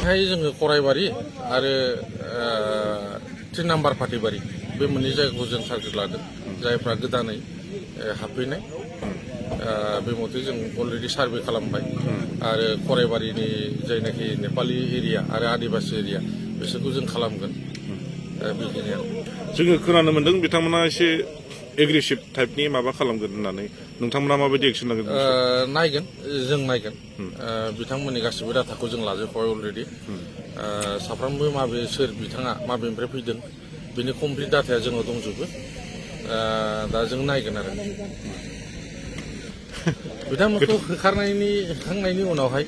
ओजोंहाय जोङो कराइबारि आरो 3 नाम्बार फाथिबारि बे मोननै जायगाखौ जों टारगेट लादों जायफ्रा गोदानै हाबफैनाय बे मथे जों अलरेडि सार्भे खालामबाय आरो कराइबारिनि जायनाखि नेपालि एरिया आरो आदिबासि एरिया बिसोरखौ जों खालामगोन बेखिनियानो जोङो खोनानो मोन्दों बिथांमोना एसे एग्रेसिभ टाइपनि माबा खालामगोन होननानै नोंथांमोना माबायदि एक्सन लागोन नायगोन जों नायगोन बिथांमोननि गासिबो डाटाखौ जों लाजोबबाय अलरेडि साफ्रोमबो माबे सोर बिथाङा माबेनिफ्राय फैदों बिनि कमप्लिट डाटाया जोंनाव दंजोबो दा जों नायगोन आरो बिथांमोनखौ होखांनायनि उनावहाय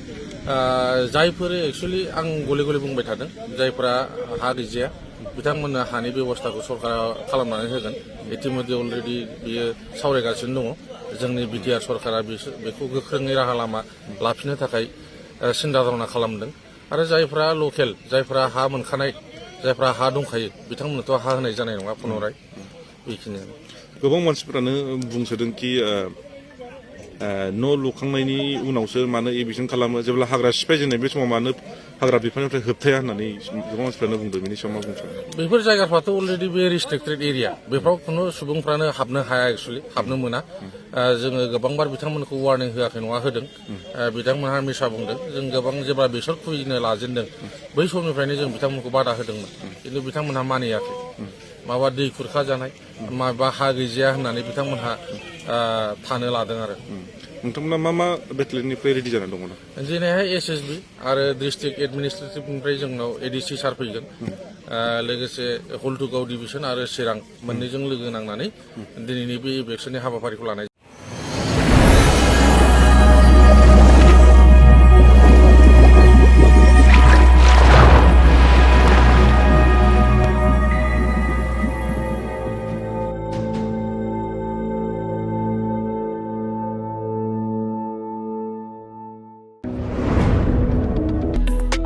जायफोर एक्सुवेलि आं गले गले बुंबाय थादों जायफोरा हा गैजाया बिथांमोननो हानि बेबस्थाखौ सरकारा खालामनानै होगोन इतिमध्ये अलरेडि बियो सावरायगासिनो दङ जोंनि बिटिआर सरकारा बेखौ गोख्रोङै राहा लामा लाफिननो थाखाय सिन्था धारना खालामदों आरो जायफ्रा लकेल जायफ्रा हा मोनखानाय जायफ्रा हा दंखायो बिथांमोननोथ' हा होनाय जानाय नङा पुनराय बेखिनियानो गोबां मानसिफोरानो बुंसोदोंखि न' लुखांनायनि उनावसो मानो एभिक्सन खालामो जेब्ला हाग्रा सिफायजेननाय बे समाव मानो हाग्रा बिफाननिफ्राय होबथाया होननानै गोबां मानसिफ्रानो बुंदों बेनि सायाव मा बुंसोन बेफोर जायगाफ्राथ' अलरेडि बे रिस्ट्रिक्टेड एरिया बेफ्राव खुनु सुबुंफ्रानो हाबनो हाया एक्सुवेलि हाबनो मोना जोङो गोबांबार बिथांमोनखौ वार्निं होआखै नङा होदों बिथांमोनहा मिसा बुंदों जों गोबां जेब्ला बेसर खुबैनो लाजेनदों बै समनिफ्रायनो जों बिथांमोनखौ बादा होदोंमोन खिन्थु बिथांमोनहा मानियाखै माबा दै खुरखा जानाय माबा हा गैजाया होननानै बिथांमोनहा थानो लादों आरो नोंथांमोना मा मा बेटेलियननिफ्राय रेडि जानानै दङ दिनैहाय SSB आरो डिस्ट्रिक्ट एडमिनिस्ट्रेटिभनिफ्राय जोंनाव ADC सार फैगोन लोगोसे हल्टुगाव डिभिसन आरो चिरां मोननैजों लोगो नांनानै दिनैनि बे इभेक्सननि हाबाफारिखौ लानाय